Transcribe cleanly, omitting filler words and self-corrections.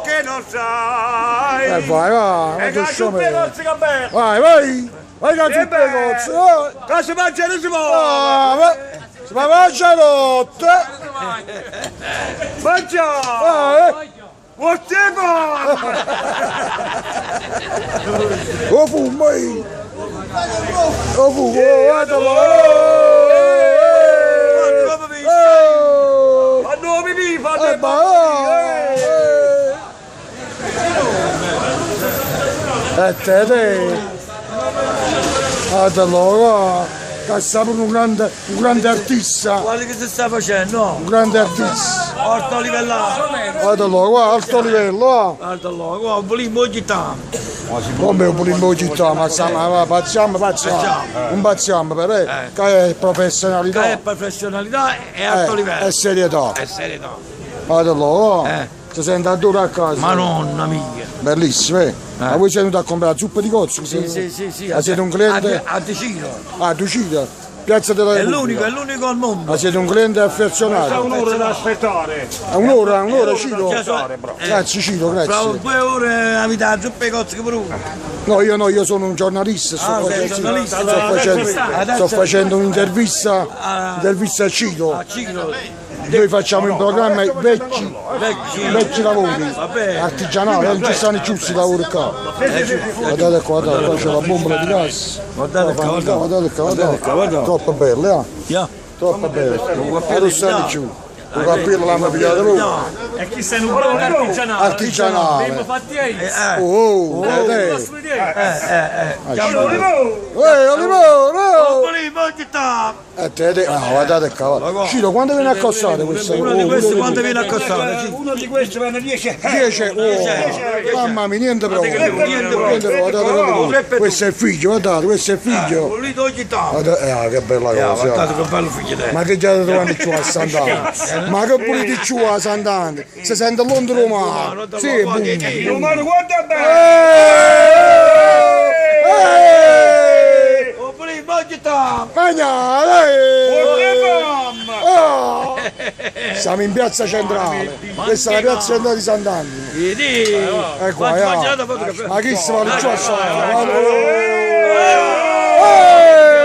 che non sai. E vai, va, E non che ti zuppa 'e cozze che bella. Vai, vai! Vai che zuppa 'e cozze, vai! Che si mangia e non si muove. Ah, va- Si mangia notte! Mangia! Vai! Muorte 'e famme! 'O fummo, eh! 'O fumo, oh, guarda là! Oh! Fanno 'o pipì, fanno Eh, 'e ma va! Eh! E te te! Guarda là, che sta pure un grande, un grande artista! Guarda che si sta facendo, no? Un grande artista! Alto livellato. Guarda là, guarda, alto livello, va! Guarda là, guarda, volimmo ogni tanto. Come volimmo città, ma stiamo, ma pazziamo, pazziamo, non pazziamo però, eh, che è professionalità, Che è professionalità e alto livello. è serietà. È serietà. Guarda là, oh, Eh. si sente addora a casa. Madonna mia. Bellissimo, eh. Ma voi siete venuti a comprare zuppa di cozze? Sì, sì, sì, sì. Ma siete un cliente? A, a Ticino. Ah, Ducida, Piazza della È Repubblica. l'unico, è l'unico al mondo. Ma siete un cliente affezionato. Un'ora da aspettare. Ah, Un'ora, un'ora, Ciro. Cioè, so- Grazie Ciro, Fra grazie. due ore avete la zuppa e cozze che per uno. No, io no, io sono un giornalista, sto, Ah, sei facendo, un sì, giornalista. sto facendo, Adesso- sto facendo un'intervista intervista a Ciro. A Ciro. Noi facciamo in programma i vecchi, Vecchi. vecchi lavori, Va bene. artigianali, non ci stanno giusti i lavori qua. Guardate qua, guardate qua c'è la bombola di gas. Guardate qua, Guardate, guardate qua, guardate qua, guardate. Troppo bello, eh? Yeah. Troppo bello. cappello E lo stanno giù. Il cappello l'hanno pigliato loro. E chi sei un bravo artigianale? Artigianale. Abbiamo fatti a Eh, Oh, oh, vedete? eh, eh. Ehi, Olivone! oh! Volimmo ogni tanto. Eh, te, te, ah, guardate qua. guarda. Ciro, quanto viene a costare questa? Uno di questi quanto viene a costare? Ciro? Uno di questi viene 10 euro. 10, oh, mamma mia, niente proprio. Niente proprio. Niente proprio, guardate come- Questo è il figlio, guardate, questo è il figlio. Volete ogni tanto. Guardate, eh, che bella cosa. Guardate che bello figlio te. Ma che già da trovare giù a Sant'Anna? Ma che pulite giù a Sant'Anna? Si sente l'onda romana. Sì, boom. Romano, guarda bene! Eh! Oh, volimmo ogni tanto. Magnale! Mamma! Oh! Siamo in piazza centrale. Questa è la piazza centrale di Sant'Anna. Vedi? Ecco qua, Facci- eh. facci la foto che- Ma chi si va giù a Sant'Anna? Eh!